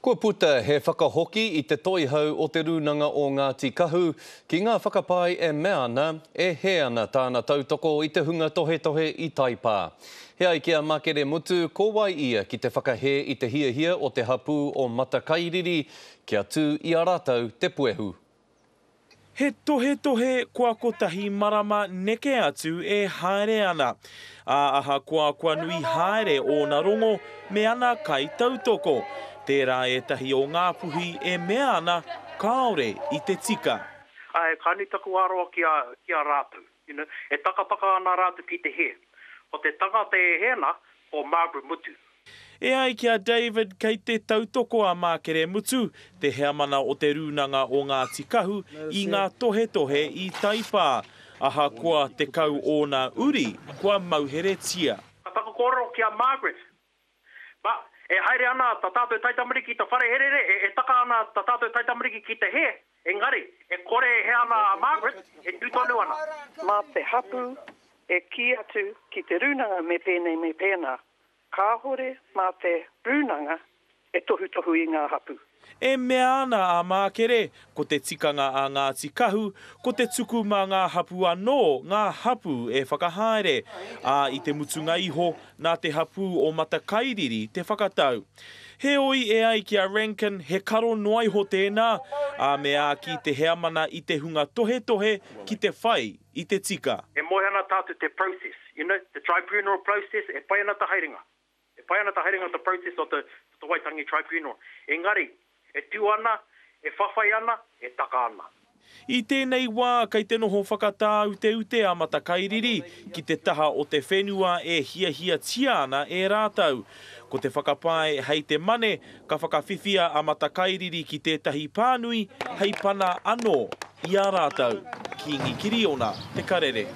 Kua puta he whakahoki i te toihau o Te Rūnanga o Ngāti Kahu ki ngā whakapae e mea ana, e hē ana tāna tautoko i te hunga tohetohe i Taipā. He ai ki a Makere Mutu, ko wai ia ki te whakahē i te hiahia o te hapū o Matakairiri kia tū i a rātou te puehu. He tohetohe kua kotahi marama neke atu e haere ana, ā, ahakoa kua nui haere ōna rongo me ana kaitautoko, tērā ētahi o Ngāpuhi e mea ana kāore i te tika. Āe, ka nui taku aroha ki a, ki a rātou, you know, e takataka ana rātou ki te hē. Ko te tangata e hē ana, ko Margaret Mutu. E ai ki a David, kei te tautoko a Mākere Mutu, te heamana o Te Rūnanga o Ngāti Kahu, i ngā tohetohe i Taipā, ahakoa 10 ōna uri kua mauheretia. Ka taku kōrero ki a Margaret, Ma, e haere ana ta tātou taitamariki ki te whare herere, e taka ana ta tātou taitamariki ki te he, engari, e kore e he ana a Margaret, e tū tonu ana. Mā te hapū e kī atu ki te rūnanga me pēnei me pēnā. Kāhore mā te rūnanga e tohutohu i ngā hapū. E mea ana a Mākere, ko te tikanga a Ngāti Kahu, ko te tuku mā ngā hapū anō ngā hapū e whakahaere, ā, i te mutunga iho, nā te hapū o Matakairiri te whakatau. Heoi, e ai ki a Rankin, he karo noa iho tēnā, ā, me āki te heamana i te hunga tohetohe ki te whai i te tika. E moe ana tātou te process, you know, te tribunal process, e pai ana te haerenga. E pai ana te haerenga o te process o te, te Waitangi Tribunal. Engari, e tū ana, e whawhai ana, e taka ana. I tēnei wā kei te noho whakatāuteute a Matakairiri ki te taha o te whenua e hiahiatia ana e rātou. Ko te whakapae hei te Mane ka whakawhiwhia a Matakairiri ki tētahi pānui hei pana anō i a rātou. Kīngi Kiriona, Te Karere.